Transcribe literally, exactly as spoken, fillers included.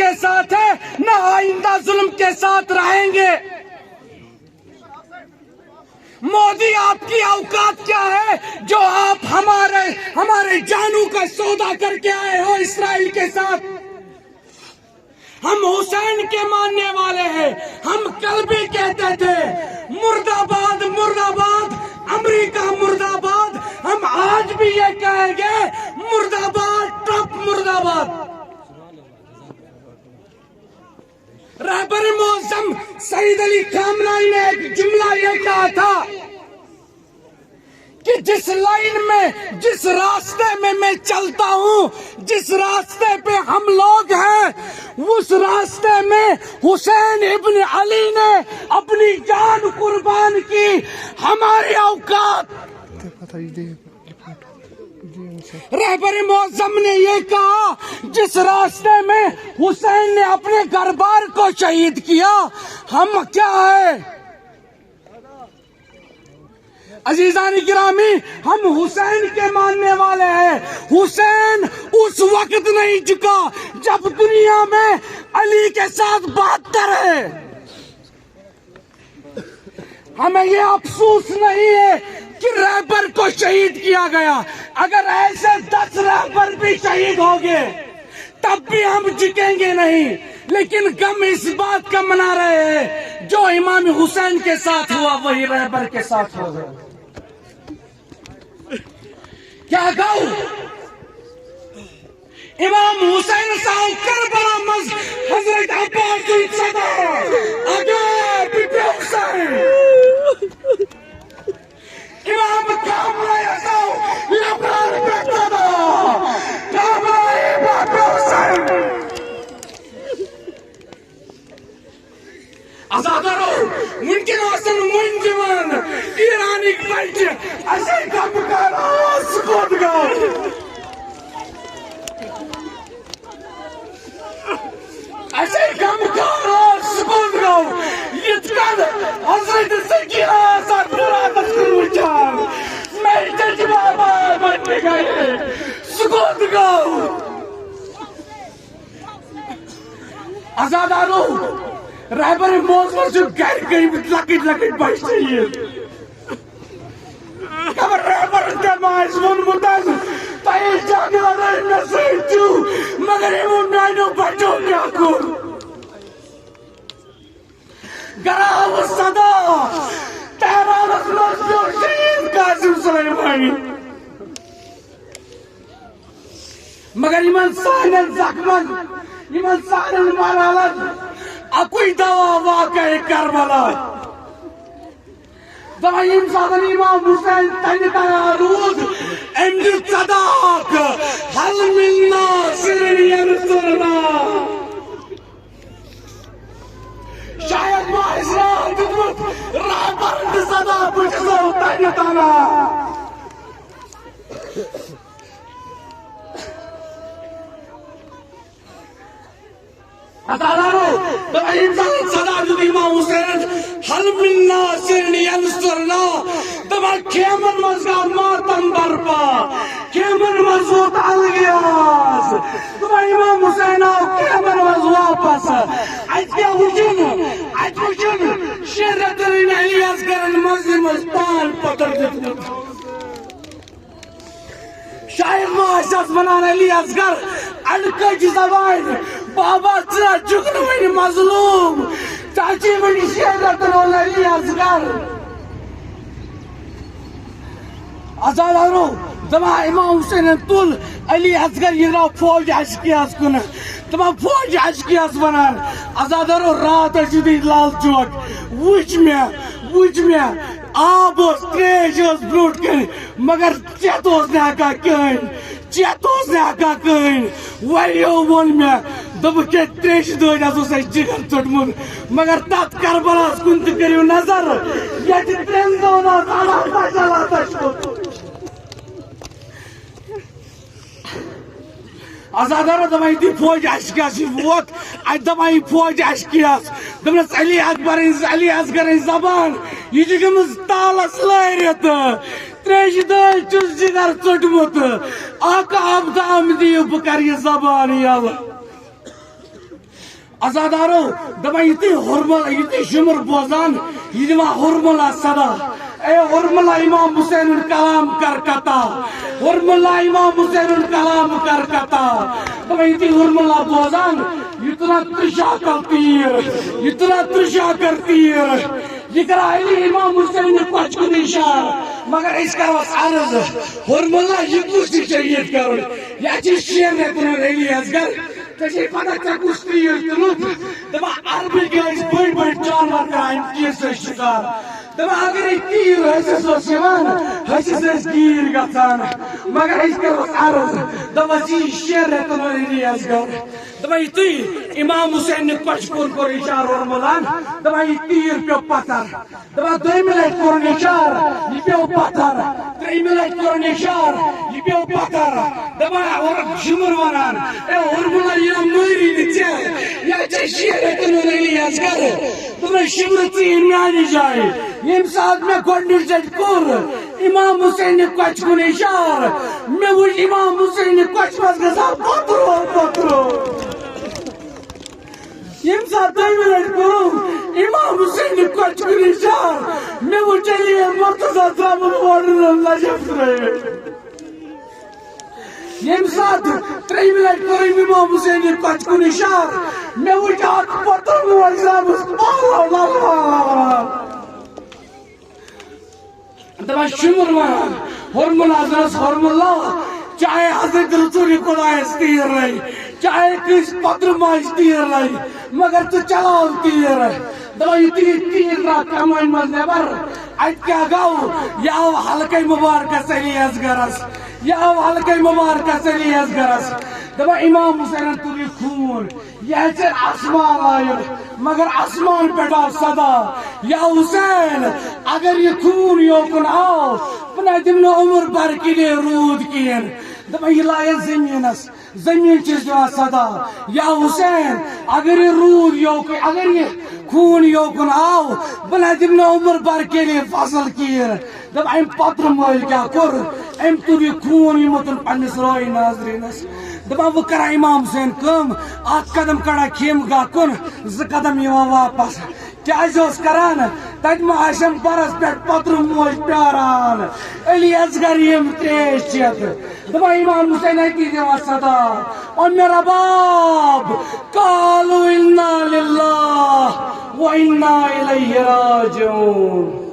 के साथ है, न आइंदा जुल्म के साथ रहेंगे। मोदी, आपकी औकात क्या है जो आप हमारे, हमारे जानू का सौदा करके आए हो इसराइल के साथ? हम हुसैन के मानने वाले हैं। हम कल भी कहते थे, मुर्दाबाद, मुर्दाबाद, अमेरिका मुर्दाबाद। हम आज भी ये कहेंगे, मुर्दाबाद, ट्रंप मुर्दाबाद। रहबर मुअज्जम सईद अली खामनाई ने एक जुमला ये कहा था कि जिस लाइन में, जिस रास्ते में मैं चलता हूँ, जिस रास्ते पे हम लोग हैं, उस रास्ते में हुसैन इब्न अली ने अपनी जान कुर्बान की। हमारी औकात, रहबर मुअज्जम ने ये कहा, जिस रास्ते में हुसैन ने अपने घर बार को शहीद किया, हम क्या है? अजीजान गिरामी, हम हुसैन के मानने वाले हैं। हुसैन उस वक्त नहीं झुका जब दुनिया में अली के साथ बहत्तर है। हमें ये अफसोस नहीं है कि रहबर को शहीद किया गया। अगर ऐसे दस रहबर भी शहीद हो गए, तब भी हम झुकेंगे नहीं। लेकिन गम इस बात का मना रहे हैं, जो इमाम हुसैन के साथ हुआ, वही रहबर के साथ हो गया। क्या गौ? امام حسین سان کربلا مز حضرت عباس سن صدا اگے بی بی حسین، امام کاملہ سان لبرار پہ صدا، کاملہ بی بی حسین۔ عزادارو، وٕنکٮ۪ن آسن مٔنٛزۍ یِوان ایرانٕکۍ بچہِ، اَسے کم کر، سُہ کوٚت گوٚو؟ اَسے کم کر، سُہ کوٚت گوٚو؟ یِتھ کٔنۍ حضرت سکینہ آسان فُراتس کُن وٕچھان، مےٚ تہِ چھِ بابا بچہِ گرِ، سُہ کوٚت گوٚو؟ عزادارو، رہبر موضوع چھُ گرِ گٔمٕتۍ لۄکٕٹۍ لۄکٕٹۍ بچہِ ژیٖرۍ۔ خبر رہبرن کیٛاہ ما آسہِ ووٚنمُت آسہِ، تۄہہِ جنگ لڑٲے مےٚ سۭتۍ چھُو، مگر یِمو میٛانیو بچو کیٛاہ کوٚر؟ گرا آو صدا، تہرانس منٛز پیوٚو شہید قاسم سلیمانی۔ مگر یِمن سانٮ۪ن زخمن، یِمن سانٮ۪ن ملالن اکُے دوا واقعہ کربلا۔ دپان ییٚمہِ ساتہٕ امام حسین تنہِ تنہا روٗد، أمۍ دیُت صدا اکھ، "هل من ناصر ینصرنا؟" شاید ما آسہِ ناو دیُتمُت رہبرن تہِ صدا، بہٕ چھُسو تنہِ تنہا۔ عزادارو، دپان ییٚمہِ ساتہٕ صدا دیُت امام حسینن، "هل من ناصر ینصرنا؟" دپان خیمن منٛز گوٚو ماتم برپا، خیمن منٛز ووت الغیاز۔ دپان امام حسین آو خیمن منٛز واپس۔ اتہِ کیٛاہ وُچھُن؟ اتہِ وُچھُن شیٚن رٮ۪تن ہٕنٛدۍ علی اصغرن منٛزٕ منٛز پان پتھر دیُتمُت۔ شاید ما آسہِ اتھ ونان علی اصغر اڑکج زبان، بابا ژٕ چھُکھ نہٕ وۄنۍ مظلوم، ژےٚ چھُے وۄنۍ شیرتن وول علی اصغر۔ عزادارو، دپان امام حسینن تُل علی اصغر، یہِ درٛاو فوج عشقیاہس کُن، دپان فوج عشقیاہس ونان، عزادارو راتھ ٲسِو تُہۍ لال چوک، وٕچھ مےٚ، وٕچھ مےٚ، آب اوس، تریش ٲس برونٛٹھ کنہِ، مگر چٮ۪تھ اوس نہٕ ہٮ۪کان کٕہٕنۍ، چٮ۪تھ اوس نہٕ ہٮ۪کان کٕہٕنۍ۔ واریاہو ووٚن مےٚ، دوٚپُکھ، "ہے، تریشہِ دٲدۍ حظ اوس اَسہِ جِگر ژوٚٹمُت۔" مگر تَتھ کربلاہَس کُن تہِ کٔرِو نظر، ییٚتہِ ترٛٮ۪ن دۄہَن اوس اللہ تعالیٰ تَشکُر۔ عزادارو، دَپان، یُتھُے فوج عشقیَس نِش ووت، اَتہِ دَپان یہِ فوج عشقیَس، دوٚپنَس، "علی اکبرٕنۍ، علی اصغرٕنۍ زبان، یہِ چھِ گٔمٕژ تالَس لٲرِتھ۔" تریشہِ دٲدۍ چھُس جِگر ژوٚٹمُت۔ آقا آمدام دِیِو، بہٕ کَرٕ یہِ زبان یَلہٕ۔ عزادارو، دپان یُتھُے ہُرمل، یُتھُے شُمر بوزان، یہِ دِوان ہُرملس صدا، اے ہُرملا، امام حسین ہُنٛد کلام کر قطع، ہُرملا، امام حسین ہُنٛد کلام کر قطع۔ دپان یُتھُے ہُرملا بوزان، یہِ تُلان ترٛشا کل تیٖر، یہِ تُلان ترٛشا کر تیٖر، یہِ کران علی امام حسین کۄچھِ کُن اشارٕ۔ مگر أسۍ کرو عرض، ہُرملا، یہِ کُس چھُ شہید کرُن؟ یہِ چھُ شیر رٮ۪تن ہُنٛد علی اصغر۔ ژےٚ چھے پتہ ژےٚ کُس تیٖر تُلُتھ؟ دپان عربٕکۍ ٲسۍ بٔڑۍ بٔڑۍ جانور کران امہِ تیٖرٕ سۭتۍ شِکار۔ دپان اگرے تیٖر حٔسِس اوس یِوان، حٔسِس ٲسۍ گیٖرۍ گژھان۔ مگر أسۍ کرو عرض، دپان یہِ شیر رٮ۪تن ہُنٛد علی اصغر۔ دپان یُتھُے امام حسین نہِ کۄچھِ کُن کوٚر اشارٕ ہُرملان، دپان یہِ تیٖر پیوٚو پتھر۔ دپان دوٚیمہِ لٹہِ کوٚرُن اشارٕ، یہِ پیوٚو پتھر۔ ترٛیٚیمہِ لٹہِ کوٚرُن اشارٕ، یہِ پیوٚو پتھر۔ دپان اورٕ شُمر ونان، اے ہُرملا، یہِ مٲری نہٕ ژےٚ، یہِ ژےٚ شیر رٮ۪تن ہُنٛد علی اصغر۔ دوٚپنس شُمرٕ، ژٕ یہِ میانہِ جایہِ۔ ییٚمہِ ساتہٕ مےٚ گۄڈٕنِچ لٹہِ کوٚر امام حسین نہِ کۄچھِ کُن اشارٕ، مےٚ وُچھ امام حسین نہِ کۄچھِ منٛز گژھان پتھرو پتھرو۔ ییٚمہِ ساتہٕ دوٚیمہِ لٹہِ کوٚرُم امام حسین نہِ کۄچھِ کُن اشارٕ، مےٚ وُچھ علی مرتضی درٛامُت اورٕ نجف ترٲوِتھ۔ ییٚمہِ ساتہٕ ترٛیٚیمہِ لٹہِ کوٚرُم امام حسین نہِ کۄچھِ کُن اشارٕ، مےٚ وُچھ اکھ پتھر وول درٛامُت پہلو للوان۔ دپان شُمر ونان، ہُرملا، حضرت ہُرملا، چاہے حضرت رسول خدایس تیٖر لگہِ، چاہے کٲنٛسہِ پترٕ ماجہِ تیٖر لگہِ، مگر ژٕ چلاو تیٖر۔ دپان یُتھُے یہِ تیٖر درٛاو کمٲنۍ منٛز نٮ۪بر، اتہِ کیٛاہ گوٚو؟ یہِ آو حلقے مبارکس علی اصغرس، یہِ آو حلقے مبارکس علی اصغرس۔ دپان امام حسینن تُل یہِ خوٗن، یہِ ہیٚژٕن آسمان لایِتھ، مگر آسمان پٮ۪ٹھ آو صدا، یا حسین، اگر یہِ خوٗن یوکُن آو، بہٕ نہ دِمہٕ نہٕ عمر بھر کے لیے روٗد کِہیٖنۍ۔ دَپان، یہِ لایَس زٔمیٖنَس، زٔمیٖن چھِس دِوان صدا، یا حسین، اگر یہِ روٗد یوکُن، اگر یہِ خوٗن یوکُن آو، بہٕ نہ دِمہٕ نہٕ عمر بھر کے لیے فصل کِہیٖنۍ۔ دَپ، أمۍ پترٕ مٲلۍ کیٛاہ کوٚر؟ أمۍ تُل یہِ خوٗن، یہِ مُتُن پنٛنِس رٲے ناظریٖنَس۔ دَپان، وۄنۍ کَران اِمام حُسین کٲم، اَکھ قدم کَڑان کھیمگاہ کُن، زٕ قدم یِوان واپَس۔ کیٛازِ اوس کَران؟ تَتہِ ما آسٮ۪م بَرَس پٮ۪ٹھ پترٕ موج پیٛاران، علی اصغر یِم ترٛیش چٮ۪تھ۔ دَپان، اِمام حُسین أتی دِوان صدا، او میرا باب، قالوا انا للہ و انا الیہ راجعون۔